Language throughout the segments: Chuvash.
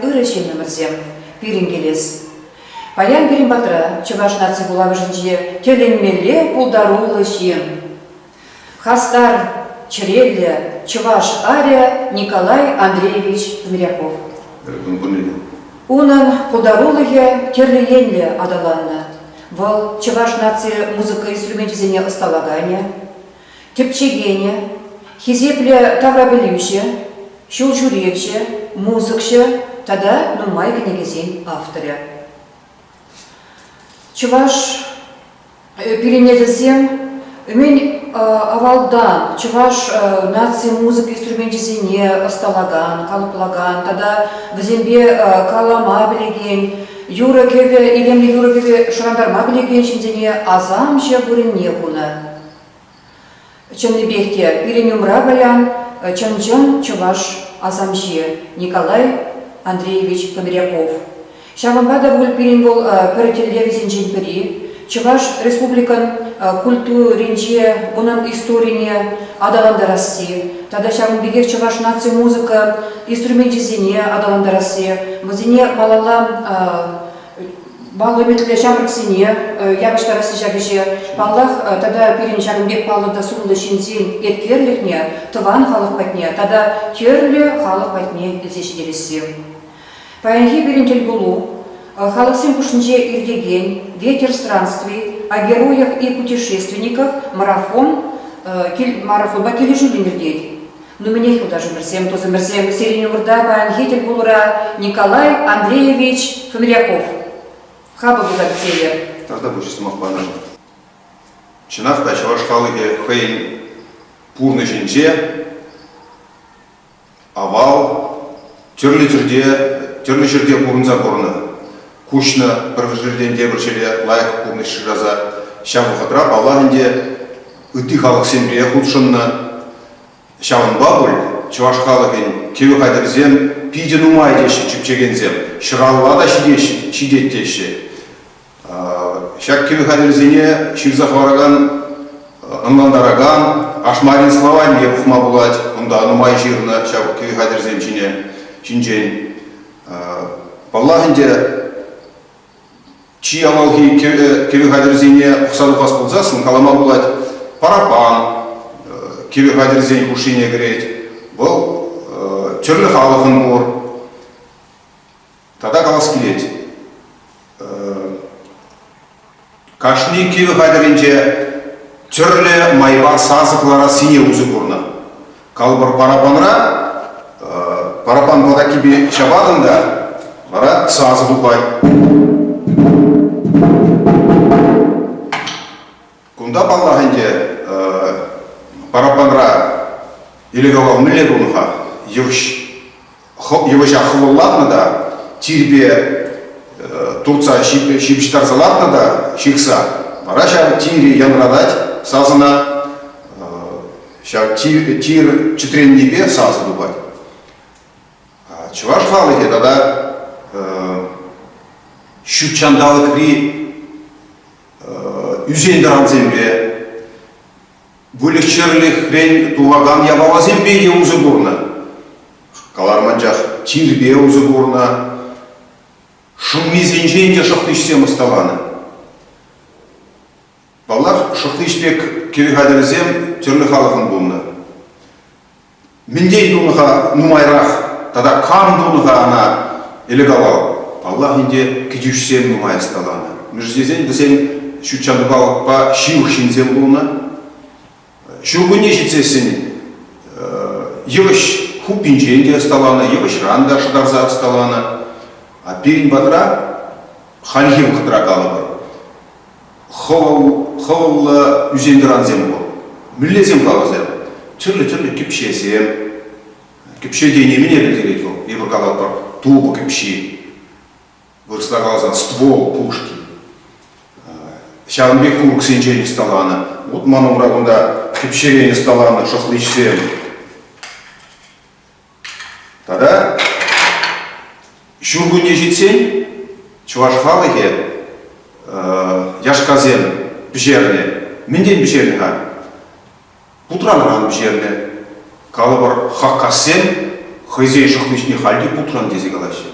ырӑ ҫыннӑмӑрсем, пирӗн килес. Паян пирӗн патра Чӑваш наци вулавӑшӗнче тӗлӗнмелле пултаруллӑ ҫын, хастар чӗреллӗ чӑваш арӗ Николай Андреевич Тмиряков. Унӑн пултарулӑхӗ тӗрлӗ енлӗ аталаннӑ. Вӑл чӑваш наци музыка инструменчӗсене ӑсталаканӗ, тӗпчекенӗ, хисеплӗ таврапӗлӳҫӗ, ҫулҫӳревҫӗ, музыкҫӑ тата нумай кӗнекесен авторӗ. Чӑваш пирӗннесем мӗн авалтан чӑваш наци музыка инструменчӗсене ӑсталакан, калӑплакан тата вӗсемпе калама пӗлекен, юрӑ-кӗвӗ, илемлӗ юрӑ-кӗвӗ шӑрантарма пӗлекен ҫынсене асамҫӑ вырӑнне хунӑ. Чӑннипех те пирӗн умра паян чӑн-чӑн чӑваш асамҫи Николай Андреевич Фомиряков. Ҫавӑнпа та пуль пирӗн вӑл пӗр тӗллевӗсенчен пӗри Чӑваш Республикӑн культуринче унӑн историне аталантарасси тата ҫавӑн пекех чӑваш наци музыка инструменчӗсене аталантарасси, вӗсене малалла Мал ӗмӗтлӗ ҫамрӑксене явӑҫтарасси ҫак ӗҫе. Паллах, тата пирӗн ҫакӑн пек паллӑ та сумлӑ ҫынсен еткерлӗхне тӑван халӑх патне тата тӗрлӗ халӑх патне илсе ҫитересси. Паянхи пирӗн тӗлпулу халӑхсем хушшинче иртекен «Ветер странствий о героях и путешественниках» марафон марафонпа килӗшӳллӗн иртет. Ну мӗнех, юлташӑмӑрсем, тусӑмӑрсем, сирӗн умӑрта паянхи тӗлпулура Николай Андреевич Фомиряков. Хапӑл туса кӗтсе илер. Тавтапуҫ сӑмах панӑшӑн. Чӑнах та чӑваш халӑхӗ хӑйӗн пурнӑҫӗнче авал тӗрлӗ тӗрте, тӗрлӗ ҫӗрте пурӑнса курнӑ. Куҫнӑ пӗр ҫӗртен тепӗр ҫӗре лайӑх пурнӑҫ шыраса. Ҫав вӑхӑтра, паллах ӗнтӗ, ытти халӑхсемпе хутшӑннӑ. Ҫавӑнпа пуль чӑваш халӑхӗн кӗвӗ хатӗрӗсем питӗ нумай теҫҫӗ чӳпчекенсем, ҫӑралла та ҫитеҫҫӗ, ҫитет теҫҫӗ. Ҫак кӗвӗ хатӗрӗсене ҫырса хӑваракан, ӑнлантаракан Ашмарин словарьне пӑхма пулать. Унта нумай ҫырнӑ ҫав кӗвӗ хатӗрӗсем ҫине ҫинчен. Паллах ӗнтӗ, Чи авалхи кӗвӗ хатӗрӗсене пӑхса тухас пулсассӑн калама пулать, параппан кӗвӗ хатӗрӗсен хушшине кӗрет. Вӑл тӗрлӗ халӑхӑн пур. Тата калас килет, кашни кӗвӗ хатӗрӗнче тӗрлӗ майпа сасӑ кӑларассине усӑ курнӑ. Калӑпӑр, параппанра параппан патаккипе ҫапатӑн та вара сасӑ тухать. Кунта, паллах ӗнтӗ, параппанра ӗлӗк-авал мӗнле тунӑ-ха? Йывӑҫ йывӑҫа хӑвӑллатнӑ та тирпе туртса ҫыпӑҫтарса лартнӑ та ҫыхса вара ҫав тирӗ янратать сасӑна ҫав тир чӗтреннипе сасӑ тухать. Чӑваш халӑхӗ тата ҫут ҫанталӑкри ӳсен-тӑрансемпе выльӑх-чӗрлӗхрен тухакан япаласемпе те усӑ курнӑ. Каларӑм анчах тирпе усӑ курнӑ, шӑммисенчен те шӑхличсем ӑсталанӑ. Паллах, шӑхлич пек кӗвӗ хатӗрӗсем тӗрлӗ халӑхӑн пулнӑ. Мӗнтен тунӑ-ха нумайрах тата кам тунӑ-ха ӑна ӗлӗк-авал? Паллах ӗнтӗ, кӗтӳҫсем нумай ӑсталанӑ. Мӗншӗн тесен вӗсем ҫутҫанталӑкпа ҫывӑх ҫынсем пулнӑ. Ҫуркунне ҫитсессӗн йывӑҫ хуппинчен те ӑсталанӑ, йывӑҫран та шӑтарса ӑсталанӑ. А пирӗн патра хальхи вӑхӑтра калӑпӑр, хӑвӑл, хӑвӑллӑ ӳсен-тӑрансем пур. Мӗнлесем-ха вӗсем? Тӗрлӗ-тӗрлӗ кӗпҫесем. Кӗпҫе тени мӗне пӗлтерет вӑл? Эпир калатпӑр, тупӑ кӗпҫи. Вырӑсла каласан, ствол пушки. Ҫавӑн пек курӑксенчен ӑсталанӑ. Вот ман умра кунта кӗпҫерен ӑсталанӑ шӑхличсем. Тата ҫуркунне ҫитсен чӑваш халӑхӗ яшкасем пӗҫернӗ. Мӗнтен пӗҫернӗ-ха? Путранран пӗҫернӗ. Калӑпӑр, хаккассем. хӑйсен шӑхличне халь те путран тесе калаҫҫӗ.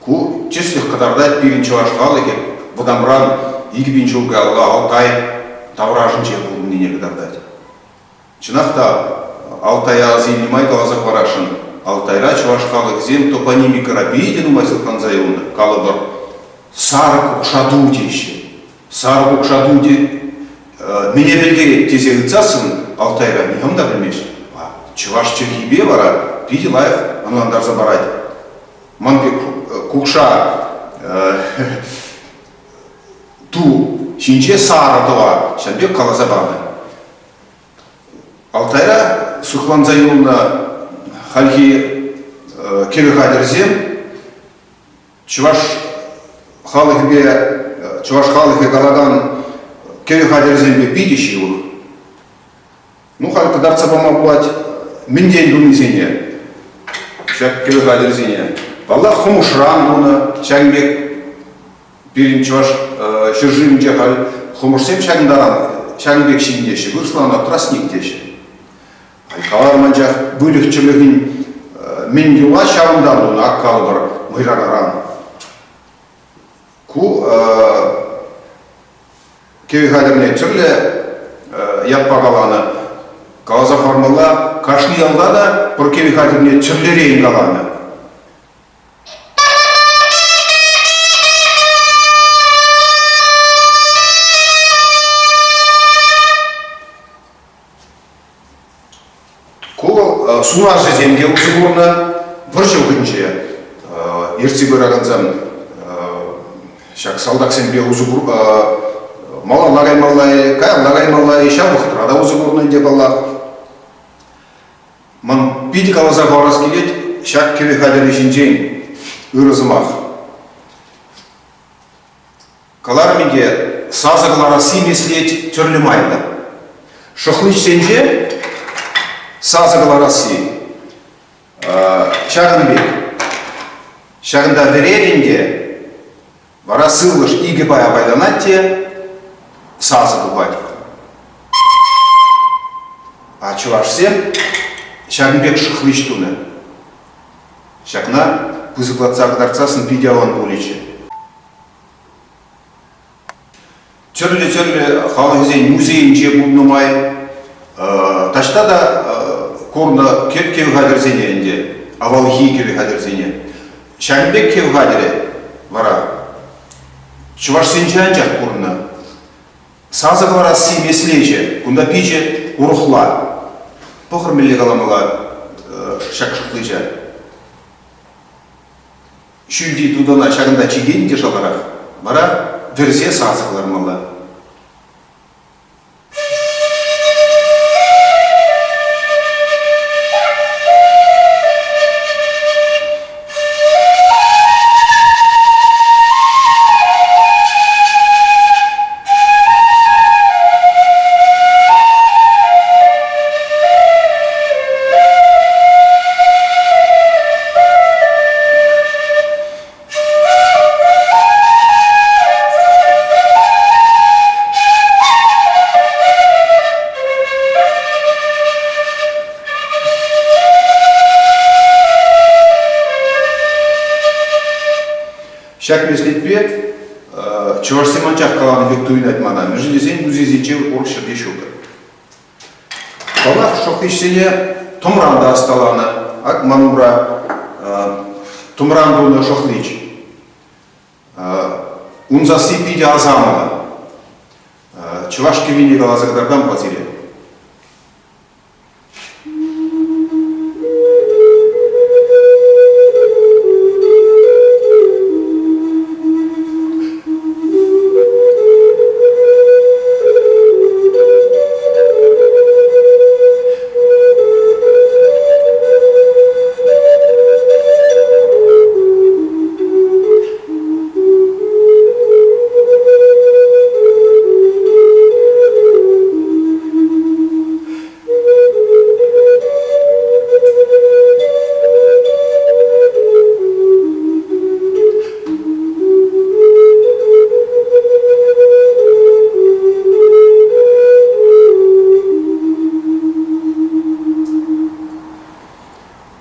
Ку тӗслӗх кӑтартать пирӗн чӑваш халӑхӗ вӑтамран 2000 ҫул каялла Алтай таврашӗнче пурӑннине кӑтартать. Чӑнах та, Алтая аса илнӗ май каласа хӑварасшӑн, Алтайра чӑваш халӑхӗсем топонимикӑра питӗ нумай сыхланса юлнӑ. Калӑпӑр, Сарӑ Кукшату теҫҫӗ. Сарӑ Кукшату те мӗне пӗлтерет тесе ыйтсассӑн Алтайра никам та пӗлмест. Чӑваш чӗлхипе вара питӗ лайӑх ӑнлантарса парать. Ман пек кукша ту ҫинче сарӑ тӑва ҫавӑн пек каласа панӑ. Алтайра сыхланса юлнӑ хальхи кӗвӗ хатӗрӗсем чӑваш халӑхӗпе чӑваш халӑхӗ калакан кӗвӗ хатӗрӗсемпе питӗ ҫывӑх. Ну, халь кӑтартса пама пулать мӗнтен тунисене, ҫак кӗвӗ хатӗрӗсене. Паллах, хӑмӑшран тунӑ, ҫакӑн пек пирӗн чӑваш ҫӗршывӗнче халь хӑмӑшсем ҫакӑнтаран ҫакӑн пек ҫитӗнеҫҫӗ, вырӑсла ӑна тростник теҫҫӗ. Каларӑм анчах выльӑх-чӗрлӗхӗн мӗн юлать ҫавӑнтан тунӑ, ак калӑпӑр, мӑйракаран. Ку кӗвӗ хатӗрне тӗрлӗ ятпа каланӑ. Каласа хӑвармалла, кашни ялта та пӗр кӗвӗ хатӗрне тӗрлӗрен каланӑ. Ку вӑл сунарҫӑсем те усӑ курнӑ. Вӑрҫӑ вӑхӑтӗнче ертсе пыракансем ҫак салтаксемпе усӑ кур малалла каймалла-и, каялла каймалла-и, ҫав вӑхӑтра та усӑ курнӑ ӗнтӗ паллах. Ман питӗ каласа хӑварас килет ҫак кӗвӗ хатӗрӗ ҫинчен ырӑ сӑмах. Каларӑм ӗнтӗ, сасӑ кӑларасси меслет тӗрлӗ майлӑ. Шӑхличсенче сасӑ кӑларасси ҫакӑн пек. Ҫакӑнта вӗретӗн те, вара сывлӑш икӗ пая пайланать те сасӑ тухать. А чӑвашсем ҫакӑн пек шӑхлич тунӑ. Ҫакна пысӑклатса кӑтартсассӑн питӗ аван пулӗччӗ. Тӗрлӗ-тӗрлӗ халӑхӗсен музейӗнче пулнӑ май таҫта та курнӑ кӗвӗ хатӗрсене ӗнтӗ, авалхи кӗвӗ хатӗрсене. Ҫакӑн пек кӗвӗ хатӗрӗ вара чӑвашсенче анчах курнӑ. Сасӑ кӑларасси меслечӗ кунта пичӗ урӑхла. Пӑхӑр мӗнле каламалла ҫак шӑхлича. Ҫӳлти тутана ҫакӑнта чикен те шаларах, вара вӗрсе сасӑ кӑлармалла. Ҫак меслетпе чӑвашсем анчах каланӑ пек туйӑнать мана, мӗншӗн тесен музейсенче урӑх ҫӗрте ҫук. Паллах, шӑхличсене тӑмран та ӑсталанӑ. Ак ман умра тӑмран тунӑ шӑхлич. Ун сасси питӗ асамлӑ. Чӑваш кӗввине каласа кӑтартам-ха сире.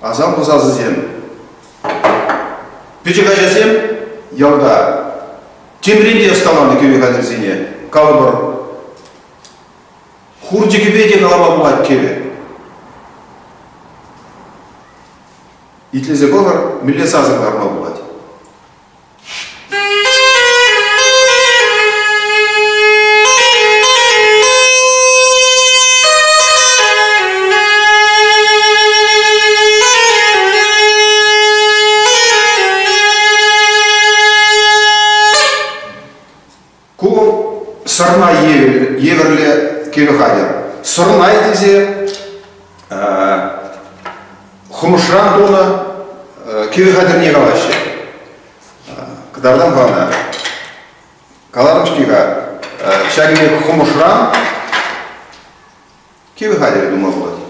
Асамлӑ сасӑсем. Пӗчӗк ачасем ялта темрен те ӑсталанӑ кӗвӗ хатӗрсене, калӑпӑр, хурчӑкӗпе те калама пулать кӗвӗ. Итлесе пӑхӑр, мӗнле сасӑ кӑларма пулать. Ку сӑрнай евӗрлӗ кӗвӗ хатӗр. Сӑрнай тесе хӑмӑшран тунӑ кӗвӗ хатӗрне калаҫҫӗ. Кӑтартам-ха ӑна. Каларӑм-ҫке-ха, ҫакӑн пек хӑмӑшран кӗвӗ хатӗрӗ тума пулать.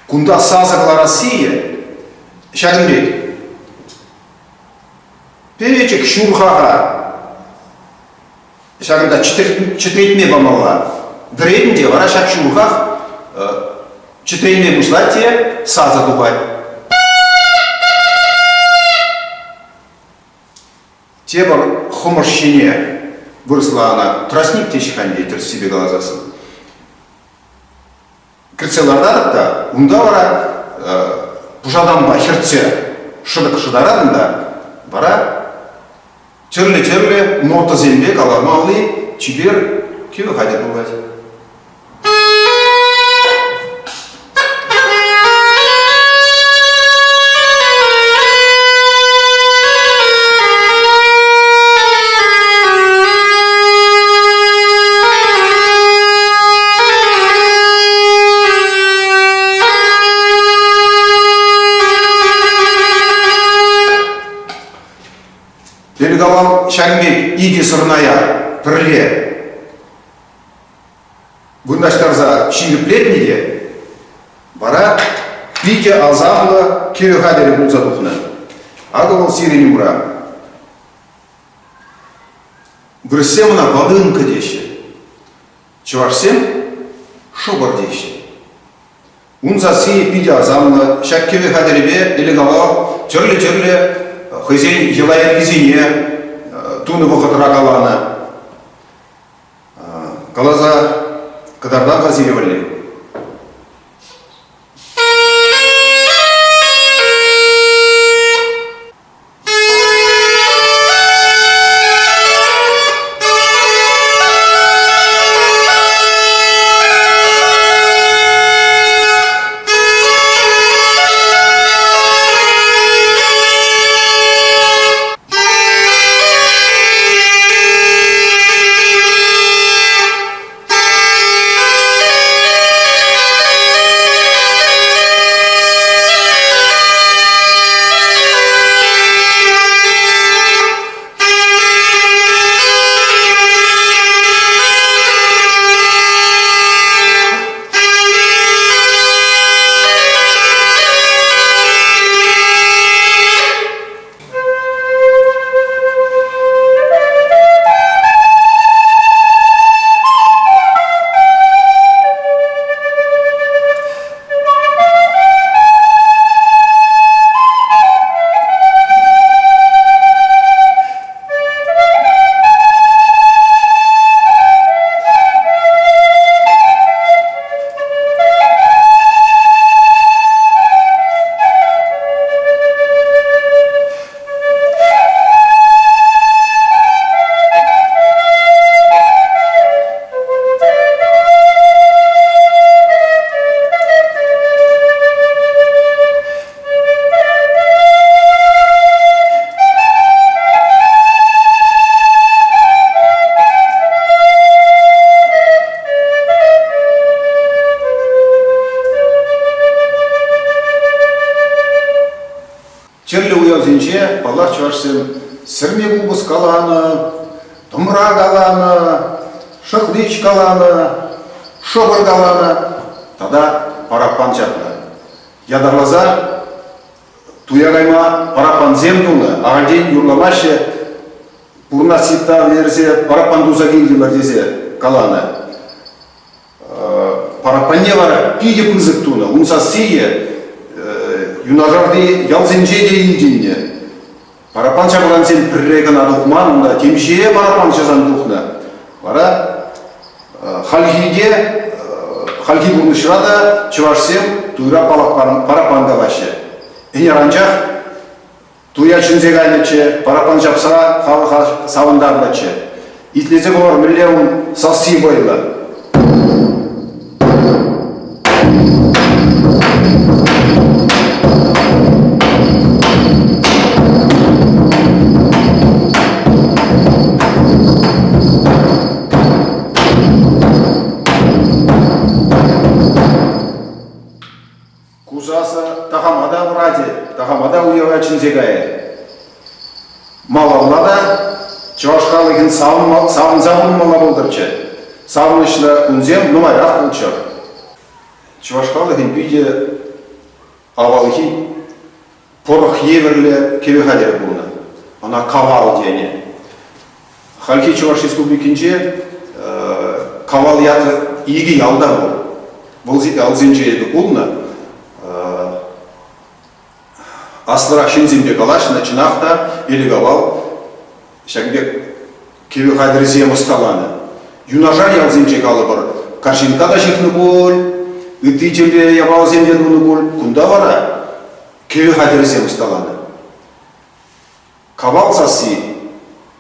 Кунта сасӑ кӑларассийӗ ҫакӑн пек. Пӗчӗк ҫурхаха ҫакӑнта чӗтретме памалла. Вӗрен те вара ҫак ҫурхах чӗтренме пуҫлать те сасӑ тухать. Тепӗр хӑмӑш ҫине вырӑсла ӑна тростник теҫҫӗ-ха ӗнтӗ тӗрӗссипе каласассӑн. Кӗртсе лартатӑп та унта вара пушатанпа хӗртсе шӑтӑк шӑтаратӑн та вара тӗрлӗ-тӗрлӗ нотӑсемпе каламалли чипер кӗвӗ хатӗр пулать. Ӗлӗк-авал ҫакӑн пек икӗ сӑрная пӗрле вырнаҫтарса ҫирӗплетнӗ те вара питӗ асамлӑ кӗвӗ хатӗрӗ пулса тухнӑ. Акӑ вӑл сирӗн умра. Вырӑссем ӑна волынка теҫҫӗ. Чӑвашсем шӑпӑр теҫҫӗ. Ун сасси питӗ асамлӑ. Ҫак кӗвӗ хатӗрӗпе ӗлӗк-авал тӗрлӗ-тӗрлӗ хӑйсен йӑла-йӗркисене тунӑ вӑхӑтра каланӑ. Каласа кӑтартам-ха сире валли. Тӗрлӗ уявсенче, паллах, чӑвашсем сӗрме купӑс каланӑ, тӑмра каланӑ, шӑхлич каланӑ, шӑпӑр каланӑ тата параппан ҫапнӑ. Ятарласа туя кайма параппансем тунӑ, ахальтен юрламаҫҫӗ, пурӑнас йытта вӗлерсе параппан туса килтӗмӗр тесе каланӑ. Параппанне вара питӗ пысӑк тунӑ. Ун сассийӗ юнашарти ялсенче те илтӗннӗ. Параппан ҫапакансем пӗрре кӑна тухман, унта темиҫе параппанҫӑсем тухнӑ. Вара хальхи те, хальхи пурнӑҫра та чӑвашсем туйра параппан калаҫҫӗ. Ӗнер анчах туя чӗнсе кайнӑччӗ, параппан ҫапса халӑха савӑнтарнӑччӗ. Итлесе пӑхӑр, мӗнле ун сасси вӑйлӑ. Ку сасӑ такама та вӑратӗ, такама та уява чӗнсе кайӗ. Малалла та чӑваш халӑхӗн савӑнса пурӑнмалла пултӑрччӗ. Савӑнӑҫлӑ кунсем нумайрах пулччӑр. Чӑваш халӑхӗн питӗ авалхи пӑрӑх евӗрлӗ кӗвӗ хатӗрӗ пулнӑ. Ӑна кавал тенӗ. Хальхи Чӑваш Республикинче Кавал ятлӑ икӗ ял та пур. Вӑл ялсенче эпӗ пулнӑ. Аслӑрах ҫынсемпе калаҫнӑ, чӑнах та ӗлӗк-авал ҫакӑн пек кӗвӗ хатӗрӗсем ӑсталанӑ. Юнашар ялсенче калӑпӑр, карҫинкка та ҫыхнӑ пуль, ытти темле япаласем те тунӑ пуль. Кунта вара кӗвӗ хатӗрӗсем ӑсталанӑ. Кавал сасси,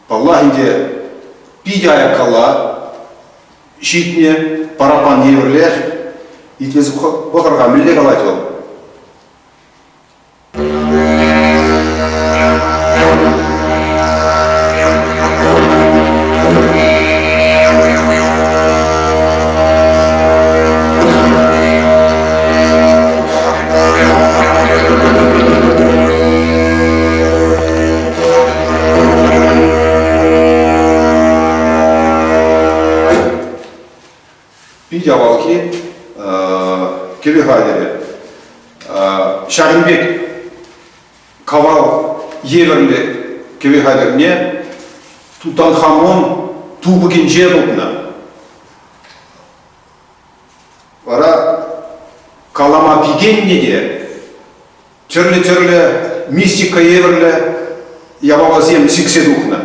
паллах ӗнтӗ, питӗ аяккалла ҫитнӗ, параппан евӗрлех. Итлесе пӑхӑр-ха, мӗнле калать вӑл? Пит авалхи кӗвӗ хатӗрӗ. Ҫакӑн пек кавал евӗрлӗ кӗвӗ хатӗрне Тутанхамон тупӑкӗнче тупнӑ. Вара калама пикеннӗ те тӗрлӗ-тӗрлӗ мистика евӗрлӗ япаласем сиксе тухнӑ.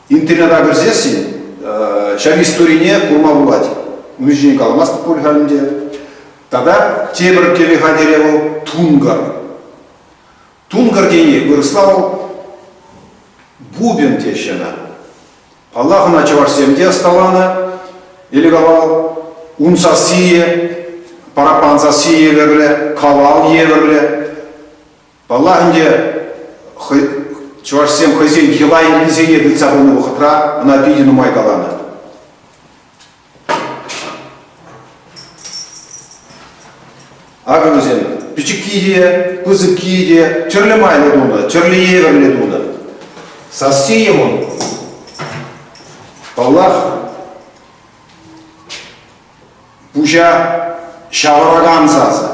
Интернета кӗрсессӗн ҫав историне курма пулать. Ун ҫинчен каламастӑп пуль-ха ӗнтӗ. Тата тепӗр кӗвӗ хатӗрӗ вӑл тункӑр. Тункӑр тени вырӑсла вӑл бубен теҫҫӗ ӑна. Паллах, ӑна чӑвашсем те ӑсталанӑ. Ӗлӗк-авал ун сассийӗ, параппан сасси евӗрлӗ, кавал евӗрлӗ. Паллах ӗнтӗ, чӑвашсем хӑйсен йӑла-йӗркисене тытса пынӑ вӑхӑтра ӑна питӗ нумай каланӑ. Акӑ вӗсем пӗчӗкки те, пысӑкки те тӗрлӗ майлӑ тунӑ, тӗрлӗ евӗрлӗ тунӑ. Сасси ун, паллах, пуҫа ҫавӑракан сасӑ.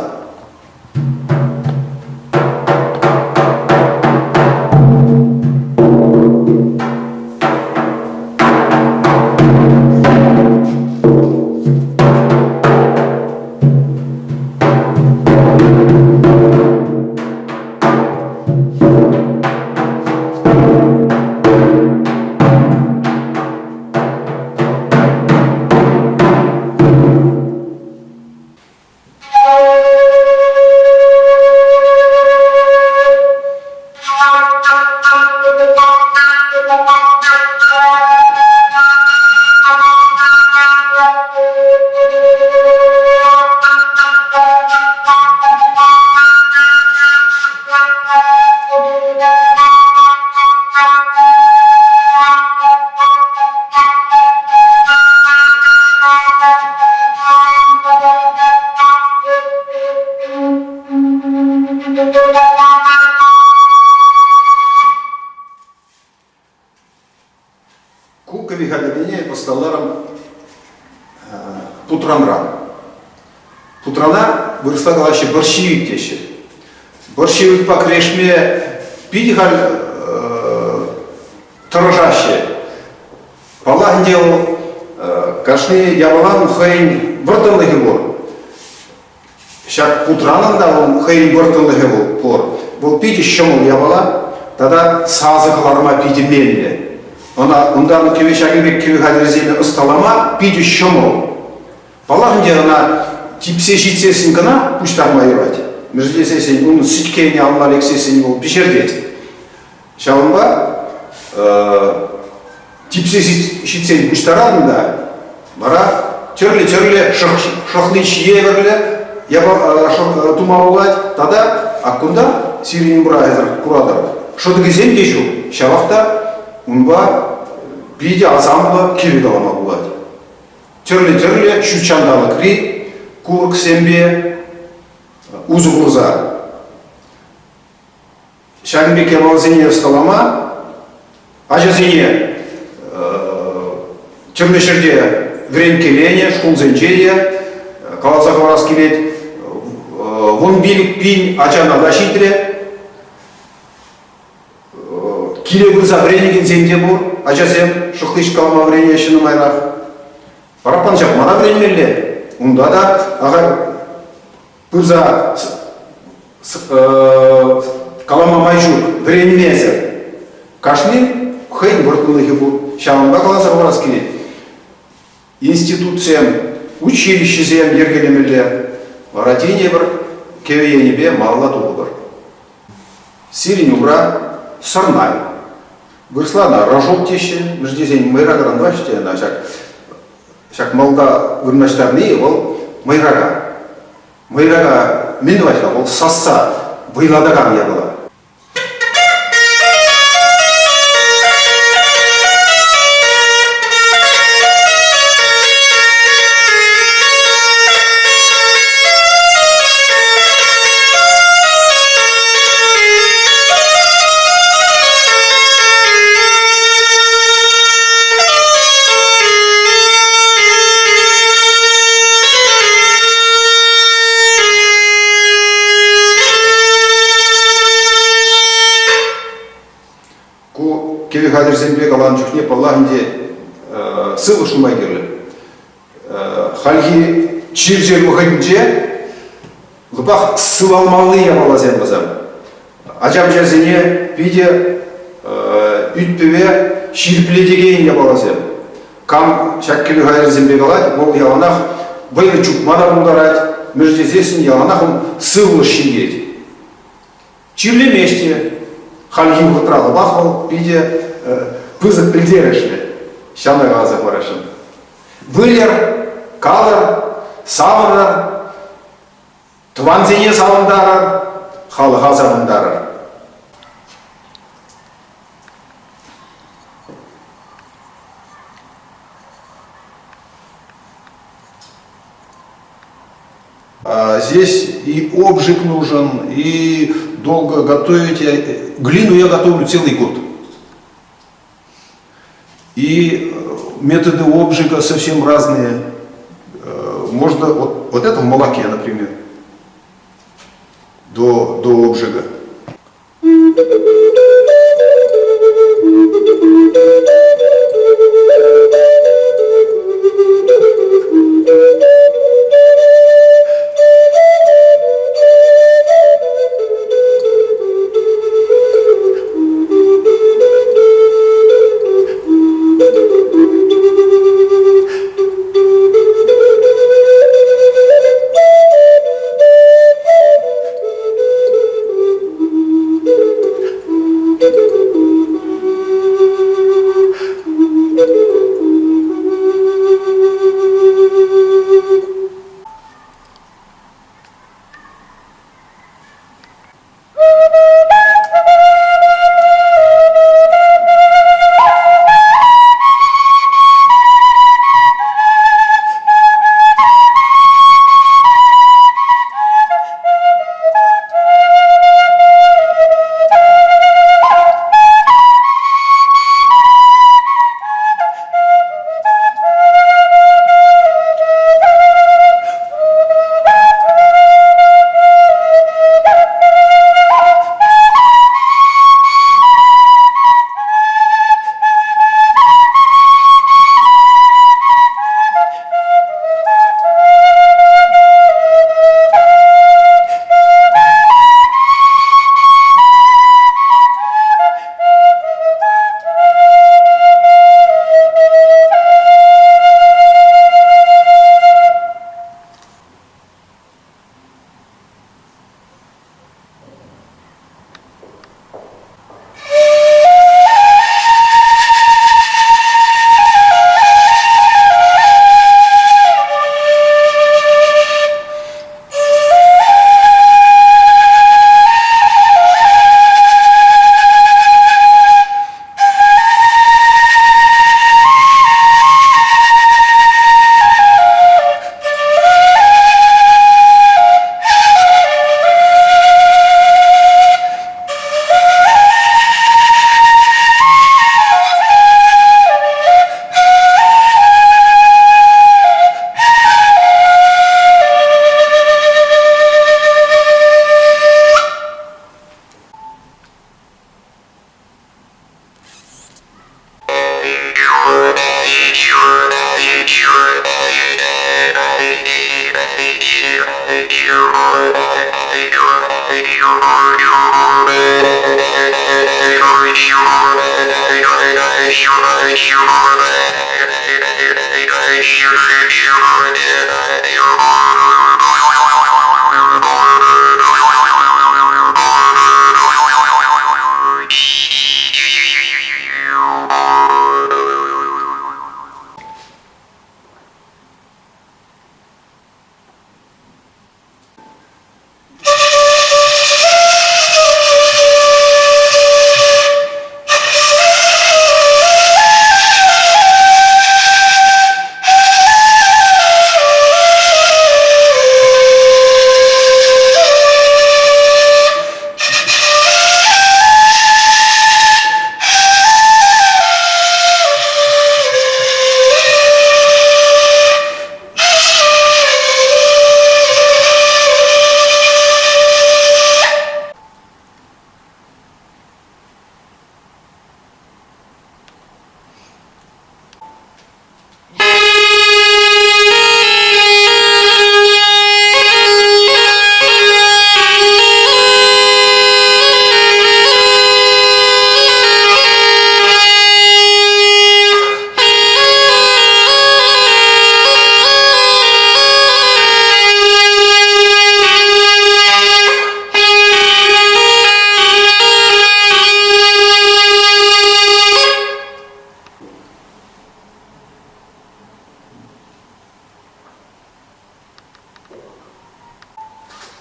Ку кӗвӗ ӑсталарӑм путранран. Путрана вырӑсла калаҫҫӗ борщевик теҫҫӗ. Борщевикпа кӗрешме питӗ халь тӑрӑшаҫҫӗ. Паллах ӗнтӗ вӑл кашни япалан хӑйӗн вӑрттӑнлӑхӗ пур. Ҫак путранӑн та вӑл хӑйӗн вӑрттӑнлӑхӗ пур. Вӑл питӗ ҫӑмӑл япала. тата сасӑ кӑларма питӗ меллӗ. Ӑна унтан кӗвӗ ҫакӑн пек кӗвӗ хатӗрӗсене ӑсталама питӗ ҫӑмӑл. Паллах ӗнтӗ, ӑна типсе ҫитсессӗн кӑна пуҫтарма юрать. Мӗншӗн тесессӗн унӑн сӗткенӗ алла лексессӗн вӑл пӗҫертет. Ҫавӑнпа типсе ҫитсен пуҫтаратӑн та вара тӗрлӗ-тӗрлӗ шӑхлич евӗрлӗ тума пулать. Тата аккунта сирӗн умра эсӗр куратӑр, шӑтӑкӗсем те ҫук. Ҫавах та унпа питӗ асамлӑ кӗвӗ калама пулать. Тӗрлӗ-тӗрлӗ ҫут ҫанталӑкри курӑксемпе усӑ курса Ҫакӑн пек япаласене ӑсталама ачасене тӗрлӗ ҫӗрте вӗренткеленӗ, шкулсенче те каласа хӑварас килет. 15 000 ачана та ҫитрӗ. Киле пырса вӗренекенсем те пур. Ачасем шӑхлич калама вӗренеҫҫӗ нумайрах. Параппан ҫапма та вӗренмелле. Унта та ахаль пырса калама май ҫук, вӗренмесӗр. Кашни хӑйӗн вӑрттӑнлӑхӗ пур. Ҫавӑнпа каласа хӑварас килет. Институтсем, училищӗсем йӗркелемелле. Вара тин эпир кӗвӗ енӗпе малалла тухӑпӑр. Сирӗн умра сӑрнай. Вырӑсла ӑна рожок теҫҫӗ. Мӗншӗн тесен мӑйракаран тӑваҫҫӗ те ӑна ҫак ҫак малта вырнаҫтарни вӑл мӑйрака. Мӑйрака мӗн тӑвать-ха? Вӑл сасса вӑйлатакан япала. Ку кӗвӗ хатӗрсемпе каланӑ чухне, паллах ӗнтӗ, сывлӑш нумай кирлӗ. Хальхи чир-чӗр вӑхӑтӗнче лӑпах сывалмалли япаласем вӗсем. Ача-пӑчасене питӗ ӳт-пӗве ҫирӗплетекен япаласем. Кам ҫак кӗвӗ хатӗрӗсемпе калать, вӑл яланах вӑйлӑ чупма та пултарать, мӗншӗн тесессӗн яланах ун сывлӑш ҫитет. Чирлемест те. Хальхи вӑхӑтра лӑпах вӑл питӗ пысӑк пӗлтерӗшлӗ. Ҫавна каласа хӑварасшӑн. Выльӑр, калӑр, савӑнӑр, тӑвансене савӑнтарӑр, халӑха савӑнтарӑр. Здесь и обжиг нужен, и долго готовить. Глину я готовлю целый год. И методы обжига совсем разные. Можно вот, вот это в молоке, например, до обжига.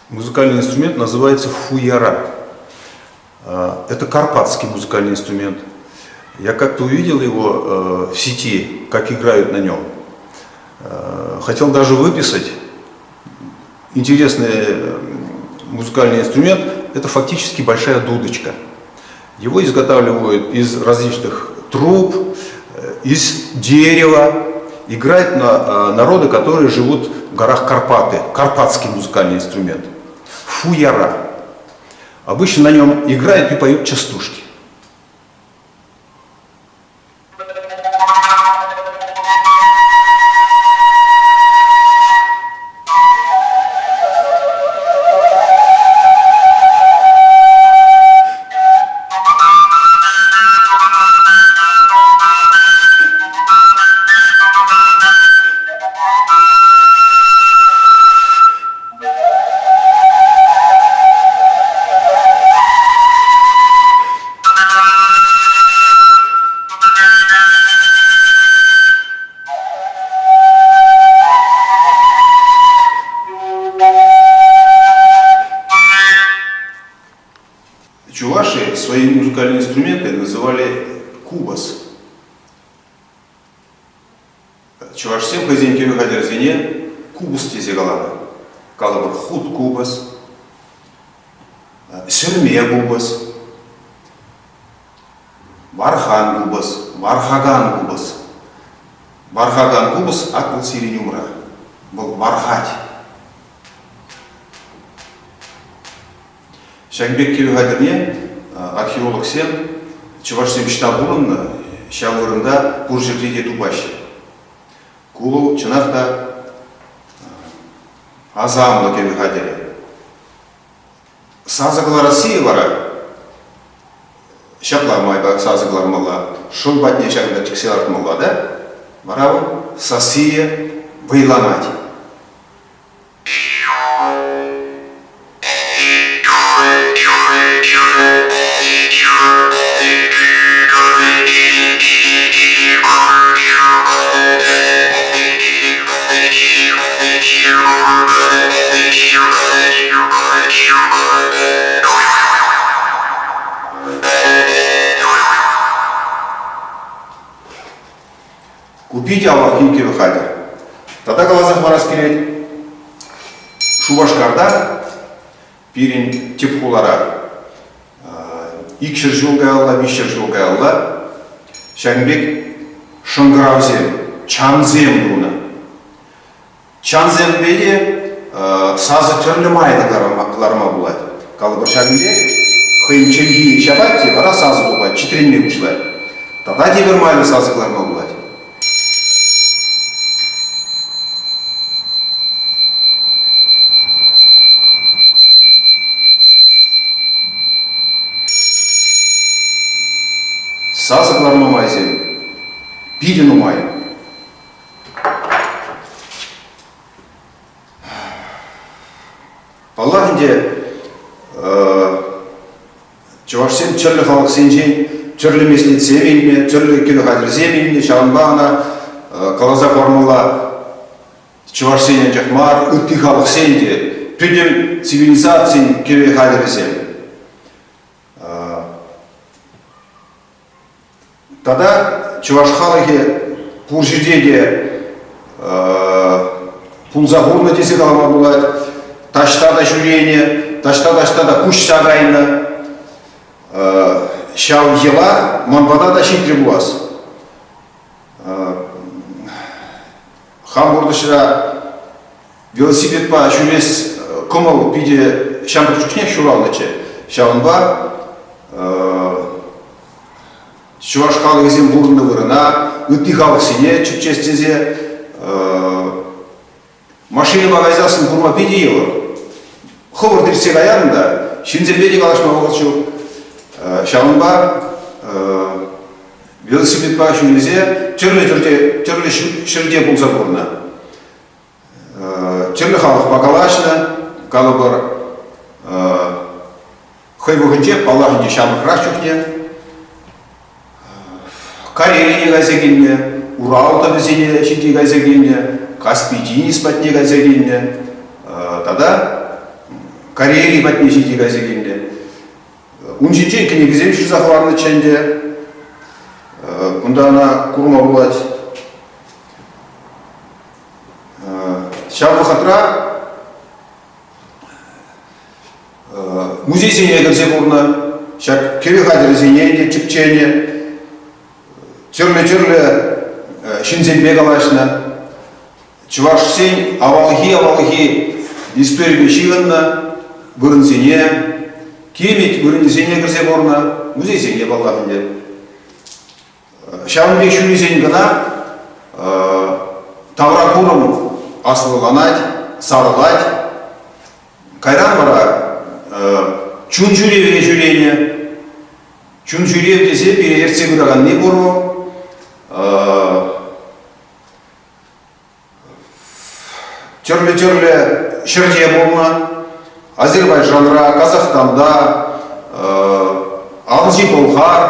Музыкальный инструмент называется фуяра. Это карпатский музыкальный инструмент. Я как-то увидел его в сети, как играют на нем. Хотел даже выписать. Интересный музыкальный инструмент – это фактически большая дудочка. Его изготавливают из различных труб, из дерева. Играют на народы, которые живут в горах Карпаты. Карпатский музыкальный инструмент. Фуяра. Обычно на нем играют и поют частушки. Чуваши свои музыкальные инструменты называли кубас. Чӑвашсем хӑйсен кӗвӗ хатӗрӗсене купӑс тесе каланӑ. Калӑпӑр, хут купӑс, сӗрме купӑс, вархан купӑс, вархакан купӑс. Вархакан купӑс ак вӑл сирӗн умра. Вӑл вархать. Ҫакӑн пек кӗвӗ хатӗрне археологсем чӑвашсем ӑҫта пурӑннӑ, ҫав вырӑнта пур ҫӗрте те тупаҫҫӗ. Ку вӑл чӑнах та асамлӑ кӗвӗ хатӗрӗ. Сасӑ кӑларасси вара ҫапла майпа сасӑ кӑлармалла. Шӑл патне ҫакӑнта чиксе лартмалла та, вара вӑл сассийӗ вӑйланать. Купить авалхи кӗвӗ хатӗр. Тата каласа хӑварас килет, Шупашкарта, пирӗн тӗп хулара, 200 ҫул каялла, 300 ҫул каялла ҫакӑн пек шӑнкӑравсем, чансем тунӑ. Чансемпе те сасӑ тӗрлӗ майлӑ кӑларма пулать. Калӑпӑр, ҫакӑн пек хӑйӗн чӗлхи ҫапать те вара сасӑ тухать, чӗтренме пуҫлать. Тата тепӗр майлӑ сасӑ кӑларма пулать. Сасӑ кӑларма майсем питӗ нумай. Паллах ӗнтӗ, чӑвашсем тӗрлӗ халӑхсенчен тӗрлӗ меслетсем илнӗ, тӗрлӗ кӗвӗ хатӗрӗсем илнӗ, ҫавӑнпа ӑна каласа хӑвармалла чӑвашсен анчах мар, ытти халӑхсен те пӗтӗм цивилизацин кӗвӗ хатӗрӗсем. Тата чӑваш халӑхӗ пур ҫӗрте те пулса курнӑ тесе калама пулать. Таҫта та ҫӳренӗ, таҫта-таҫта та куҫса кайнӑ. Ҫав йӑла ман пата та ҫитрӗ пулас. Хам пурнӑҫра велосипедпа ҫӳрес кӑмӑл питӗ ҫамрӑк чухнех ҫуралнӑччӗ. Ҫавӑнпа чӑваш халӑхӗсем пурӑннӑ вырӑна, ытти халӑхсене тӗпчес тесе машинӑпа кайсассӑн курма питӗ йывӑр. Хӑвӑрт иртсе каятӑн та ҫынсемпе те калаҫма вӑхӑт ҫук. Ҫавӑнпа велосипедпа ҫӳресе тӗрлӗ тӗрте, тӗрлӗ ҫӗрте пулса курнӑ. Тӗрлӗ халӑхпа калаҫнӑ, калӑпӑр, хӑй вӑхӑтӗнче, паллах ӗнтӗ, ҫамрӑкрах чухне Карелине кайса килнӗ, Урал тӑвӗсене ҫити кайса килнӗ, Каспи тинӗс патне кайса килнӗ тата Карели патне ҫити кайса килнӗ. Ун ҫинчен кӗнекесем ҫырса хӑварнӑччӗ ӗнтӗ. Кунта ӑна курма пулать. Ҫав вӑхӑтра музейсене кӗрсе курнӑ, ҫак кӗвӗ хатӗрӗсене те тӗпченӗ, тӗрлӗ-тӗрлӗ ҫынсемпе калаҫнӑ. Чӑвашсен авалхи-авалхи историпе ҫыхӑннӑ вырӑнсене, киремет вырӑнӗсене кӗрсе курнӑ, музейсене паллах ӗнтӗ. Ҫавӑн пек ҫӳресен кӑна тавракурӑм аслӑланать, сарӑлать. Кайран вара чун ҫӳреве ҫӳренӗ. Чун ҫӳрев тесе пире ертсе пыраканни пур вӑл. Тӗрлӗ-тӗрлӗ ҫӗрте пулнӑ. Азербайджанра, Казахстанта, Алҫи Пӑлхар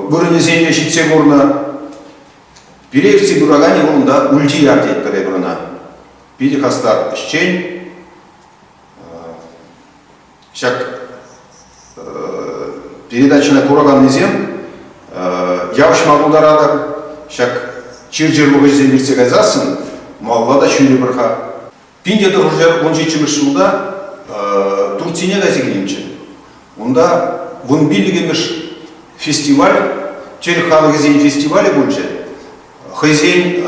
вырӑнӗсене ҫитсе курнӑ. Пире ертсе пыраканӗ вӑл унта Ультияр тетпӗр эпир ӑна. Питӗ хастар ӗҫчен. Ҫак передачӑна кураканнисем явӑҫма пултаратӑр. Ҫак чир-чӗр вӑхӑчӗсем иртсе кайсассӑн малалла та ҫӳрӗпӗр-ха. 1917 ҫулта Турцине кайса килнӗччӗ. Унта 15-мӗш фестиваль, тӗрӗк халӑхӗсен фестивалӗ пулчӗ. Хӑйсен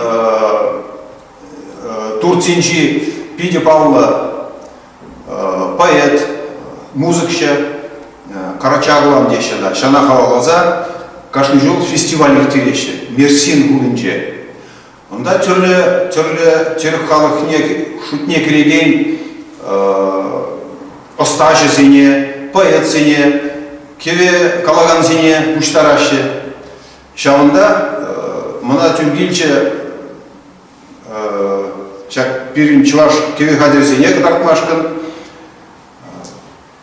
Турцинчи питӗ паллӑ поэт, музыкҫӑ Карачаглан теҫҫӗ ӑна. Ҫана халалласа кашни ҫул фестиваль ирттереҫҫӗ Мерсин хулинче. Унта тӗрлӗ тӗрлӗ тӗрӗк халӑхне шутне кӗрекен ӑстаҫӑсене, поэтсене, кӗвӗ калакансене пуҫтараҫҫӗ. Ҫавӑнта мана тӳр килчӗ ҫак пирӗн чӑваш кӗвӗ хатӗрӗсене кӑтартмашкӑн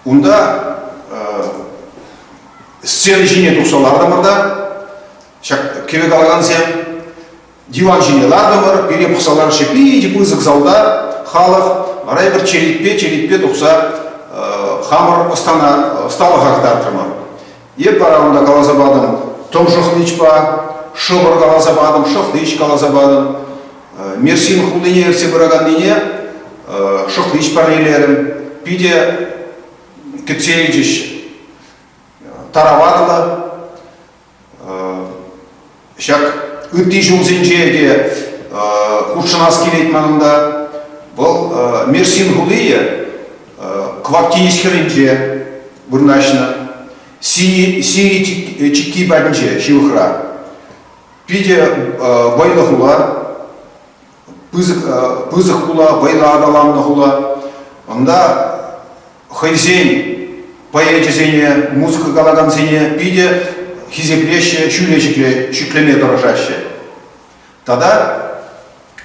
унта сцена ҫине тухса лартӑмӑр та ҫак кӗвӗ калакансем диван ҫине лартӑмӑр, пире пӑхса ларҫҫӗ питӗ пысӑк залта халӑх, вара эпир черетпе черетпе тухса хамӑр ӑстана ӑсталӑха кӑтартрӑмӑр. Эп вара унта каласа патӑм тӑм шӑхличпа, шӑпӑр каласа патӑм, шӑхлич каласа патӑм. Мерсин хулине ертсе пыраканнине шӑхлич парнелерӗм. Питӗ кӗтсе илчӗҫ. Тараватлӑ. Ҫак ытти ҫулсенче те хутшӑнас килет манӑн та. Вӑл Мерсин хулийӗ Кӑвак тинӗс хӗрринче вырнаҫнӑ. Сири чикки патӗнче ҫывӑхра. Питӗ вӑйлӑ хула, пысӑк, пысӑк хула, вӑйлӑ аталаннӑ хула. Унта хӑйсен поэчӗсене, музыка калакансене питӗ. хисеплеҫҫӗ, ҫӳле ҫӗклеме тӑрӑшаҫҫӗ. Тата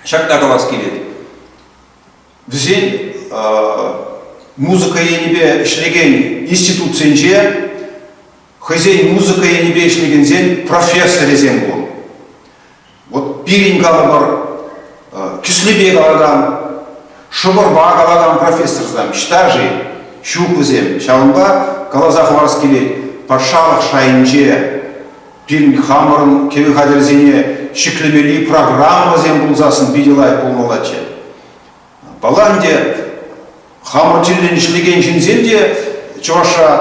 ҫакна калас килет. Вӗсен музыка енӗпе ӗҫлекен институтсенче хӑйсен музыка енӗпе ӗҫлекенсен профессорӗсем пур. Вот пирӗн калӑпӑр кӗслепе калакан, шӑпӑрпа калакан профессорсем ӑҫта-ши? Ҫук вӗсем. Ҫавӑнпа каласа хӑварас килет, патшалӑх шайӗнче пирӗн хамӑрӑн кӗвӗ хатӗрӗсене ҫӗклемелли программӑсем пулсассӑн питӗ лайӑх пулмаллаччӗ. Паллах ӗнтӗ, хамӑр тӗллӗн ӗҫлекен ҫынсем те Чӑвашра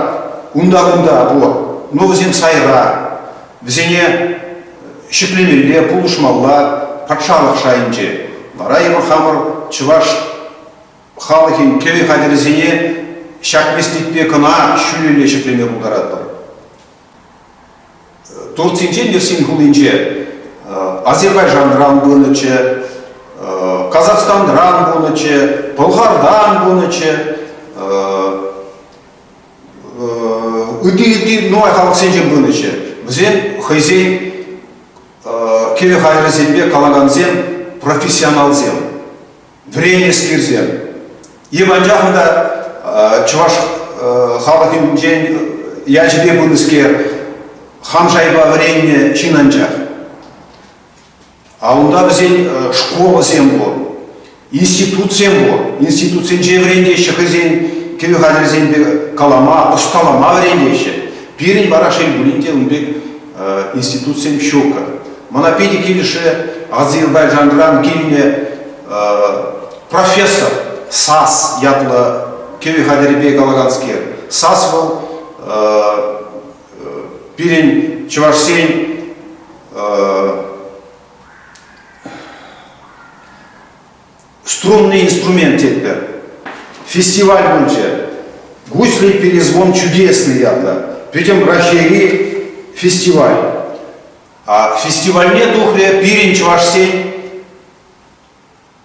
унта-кунта пур, но вӗсем сайра. Вӗсене ҫӗклемелле, пулӑшмалла патшалӑх шайӗнче. Вара эпир хамӑр чӑваш халӑхӗн кӗвӗ хатӗрӗсене ҫак меслетпе кӑна ҫӳлелле ҫӗклеме пултаратпӑр. Турцинчен Мерсин хулинче Азербайджанран пынӑччӗ, Казахстанран пынӑччӗ, Пӑлхартан пынӑччӗ, ытти-ытти нумай халӑхсенчен пынӑччӗ. Вӗсем хӑйсен кӗвӗ хатӗрӗсемпе калакансем профессионалсем. Вӗреннӗскерсем. Эп анчах та чӑваш халӑхӗнчен ячӗпе пынӑскер, хам шайпа вӗреннӗ ҫын анчах. А унта вӗсен школӑсем пур, институтсем пур. Институтсенче вӗрентеҫҫӗ хӑйсен кӗвӗ хатӗрӗсемпе калама, ӑсталама вӗрентеҫҫӗ. Пирӗн вара, шел пулин те, ун пек институтсем ҫук. Мана питӗ килӗшрӗ Азербайджанран килнӗ профессор САС ятлӑ кӗвӗ хатӗрӗпе калаканскер. САС вӑл пирӗн чӑвашсен струнный инструмент тетпӗр. Фестиваль пулчӗ. Гусли перезвон чудесный ятлӑ. Пӗтӗм Раҫҫейри фестиваль. А фестивальне тухрӗ пирӗн чӑвашсен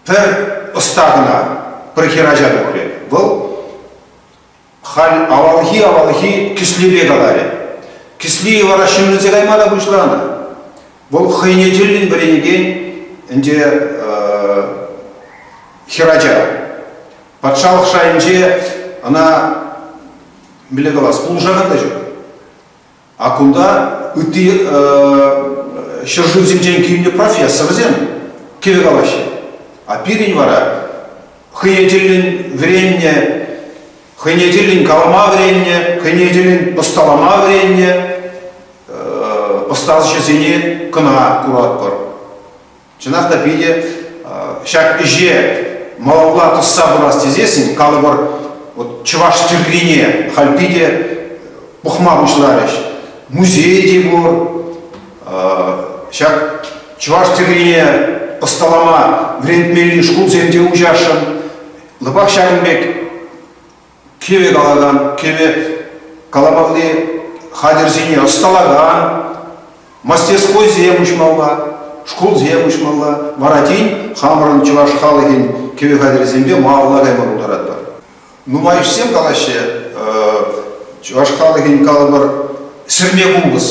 пӗр ӑста кӑна, пӗр хӗрача тухрӗ. Вӑл халь авалхи-авалхи кӗслепе каларӗ. Кӗсли вара ҫӗмӗрӗлсе кайма та пуҫланӑ. Вӑл хӑйне тӗллӗн вӗренекен ӗнтӗ хӗрача. Патшалӑх шайӗнче ӑна мӗнле калас, пулӑшакан та ҫук. А кунта ытти ҫӗршывсенчен килнӗ профессорсем кӗвӗ калаҫҫӗ. А пирӗн вара хӑйне тӗллӗн вӗреннӗ, хӑйне тӗллӗн калама вӗреннӗ, хӑйне тӗллӗн ӑсталама вӗреннӗ ӑстаҫӑсене кӑна куратпӑр. Чӑнах та питӗ ҫак ӗҫе малалла тӑсса пырас тесессӗн, калӑпӑр, вот чӑваш тӗррине халь питӗ пӑхма пуҫларӗҫ. Музей те пур. Ҫак чӑваш тӗррине ӑсталама вӗрентмелли шкулсем те уҫасшӑн. Лӑпах ҫакӑн пек кӗвӗ калакан, кӗвӗ каламалли хатӗрсене ӑсталакан мастерскойсем уҫмалла, шкулсем уҫмалла. Вара тин хамӑрӑн чӑваш халӑхӗн кӗвӗ хатӗрӗсемпе малалла кайма пултаратпӑр. Нумайӑшсем калаҫҫӗ, чӑваш халӑхӗн калӑпӑр сӗрме купӑс.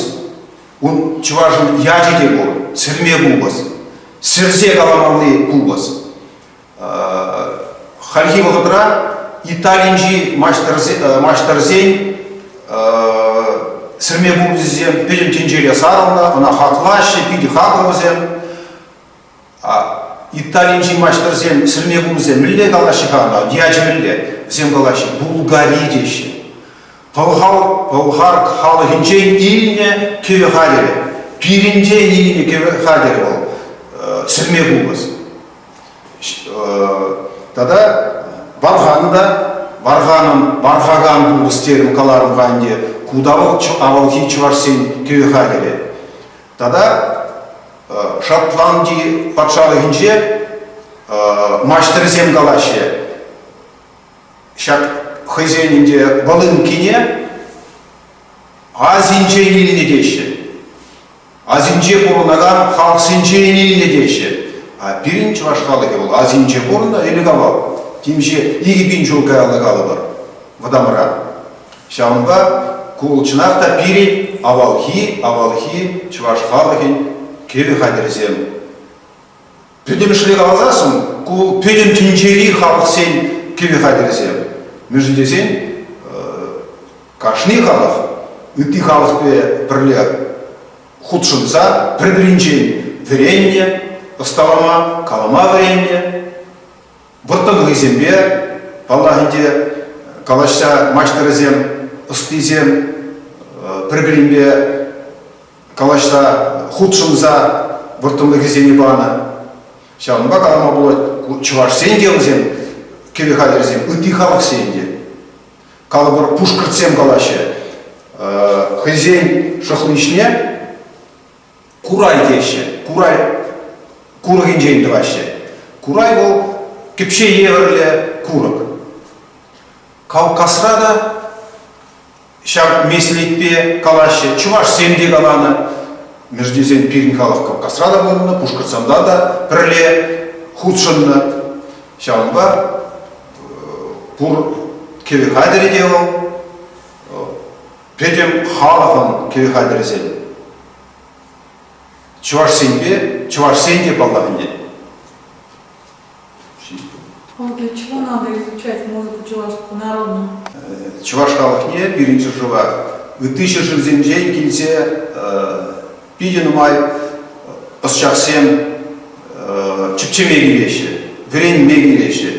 Ун чӑвашӑн ячӗ те пур, сӗрме купӑс. Сӗрсе каламалли купӑс. Хальхи вӑхӑтра Италинчи маҫтӑрсен сӗрме купӑсӗсем пӗтӗм тӗнчере сарӑлнӑ, ӑна хаклаҫҫӗ, питӗ хаклӑ вӗсем. Италинчи маҫтӑрсем сӗрме купӑсем мӗнле калаҫҫӗ-ха ӑна, ячӗ мӗнле? Вӗсем калаҫҫӗ, Булгари теҫҫӗ. Пӑлхар, пӑлхар халӑхӗнчен илнӗ кӗвӗ хатӗрӗ. Пирӗнтен илнӗ кӗвӗ хатӗрӗ вӑл, сӗрме купӑс. Тата Вархан та, Варханӑн Вархакан купӑс терӗм каларӑм-ха ӗнтӗ, ку та вӑл авалхи чӑвашсен кӗвӗ хатӗрӗ. Тата Шотланди патшалӑхӗнче маҫтӑрсем калаҫҫӗ, ҫак хӑйсен ӗнтӗ волынкине Азинчен илнӗ теҫҫӗ. Азинче пурӑнакан халӑхсенчен илнӗ теҫҫӗ. А пирӗн чӑваш халӑхӗ вӑл Азинче пурӑннӑ ӗлӗк-авал, темиҫе 2000 ҫул каялла калӑпӑр, вӑтамра. Ҫавӑнпа ку чӑнах та пирӗн авалхи, авалхи чӑваш халӑхӗн кӗвӗ хатӗрӗсем. Пӗтӗмӗшле каласассӑн ку пӗтӗм тӗнчери халӑхсен кӗвӗ хатӗрӗсем. Мӗншӗн тесен кашни халӑх ытти халӑхпа пӗрле хутшӑнса пӗр-пӗринчен вӗреннӗ, ӑсталама, калама вӗреннӗ. Вӑрттӑнлӑхӗсемпе, паллах ӗнтӗ, калаҫса маҫтӑрӗсем, ӑстисем пӗр-пӗринпе калаҫса, хутшӑнса вӑрттӑнлӑхӗсене панӑ. Ҫавӑнпа калама пулать, ку чӑвашсен те вӗсем кӗвӗ хатӗрӗсем, ытти халӑхсен те. Калӑпӑр, пушкӑртсем калаҫҫӗ. Хӑйсен шӑхличне курай теҫҫӗ. Курай курӑкӗнчен тӑваҫҫӗ. Курай вӑл кӗпҫе евӗрлӗ курӑк. Кавказра та ҫак меслетпе калаҫҫӗ. Чӑвашсем те каланӑ. Мӗншӗн тесен пирӗн халӑх Кавказра та пурӑннӑ, Пушкӑртстанта та пӗрле хутшӑннӑ. Ҫавӑнпа пур кӗвӗ хатӗрӗ те вӑл пӗтӗм халӑхӑн кӗвӗ хатӗрӗсем. Чӑвашсемпе чӑвашсен те паллах ӗнтӗ. Для чего надо изучать музыку чувашскую народную? Чӑваш халӑхне пирӗн ҫӗршыва ытти ҫӗршывсенчен килсе питӗ нумай ӑсчахсем чӗпчеме килеҫҫӗ, вӗренме килеҫҫӗ.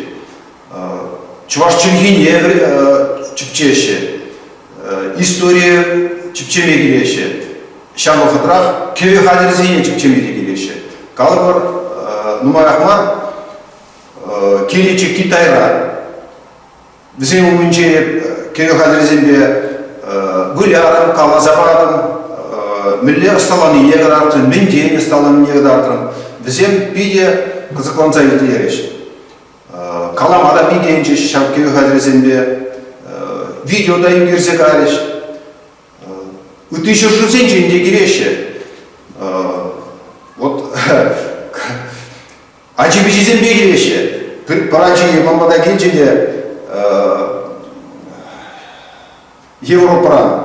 Чӑваш чӗлхине чӗпчеҫҫӗ, историе чӗпчеме килеҫҫӗ. Ҫав вӑхӑтрах кӗвӗ хатӗрӗсене чӗпчеме те килеҫҫӗ. Калӑпӑр, нумаях мар килнӗччӗ Китайра. Вӗсен умӗнче кӗвӗ хатӗрӗсемпе вылярӑм, каласа патӑм, мӗнле ӑсталанине кӑтартрӑм, мӗнтен ӑсталанине кӑтартрӑм. Вӗсем питӗ кӑсӑкланса итлерӗҫ. Калама та пикенчӗҫ ҫав кӗвӗ хатӗрӗсемпе, видео та ӳкерсе кайрӗҫ. Ытти ҫӗршывсенчен те килеҫҫӗ. Вот ачи-пӑчисемпе килеҫҫӗ. Пӗр ачи ман пата килчӗ те Европӑран.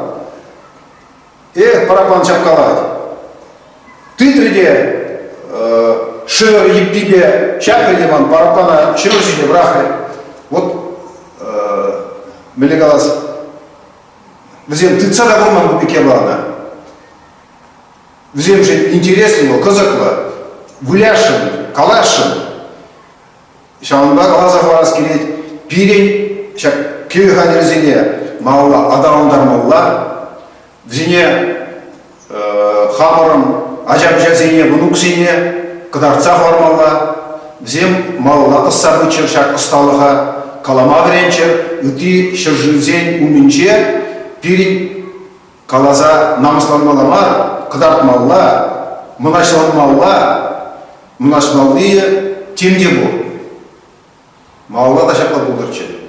Эх, параппан ҫапкалать. Тытрӗ те шӗвӗр йӗппипе ҫапрӗ те ман параппана ҫӗвӗр ҫине пӑрахрӗ. Вот мӗнле калас, вӗсем тытса та курман ку пек япалана. Вӗсемшӗн интереслӗ вӑл, кӑсӑклӑ. Вылясшӑн, каласшӑн. Ҫавӑнпа каласа хӑварас килет, пирӗн ҫак кӗвӗ хатӗрӗсене малалла аталантармалла, вӗсене хамӑрӑн ача-пӑчасене, мӑнуксене кӑтартса хӑвармалла, вӗсем малалла тӑсса пыччӑр ҫак ӑсталӑха, калама вӗренччӗр, ытти ҫӗршывсен умӗнче пирӗн каласа намӑсланмалла мар, кӑтартмалла, мӑнаҫланмалла, мӑнаҫланмалли тем те пур. Малалла та ҫапла пултӑрччӗ.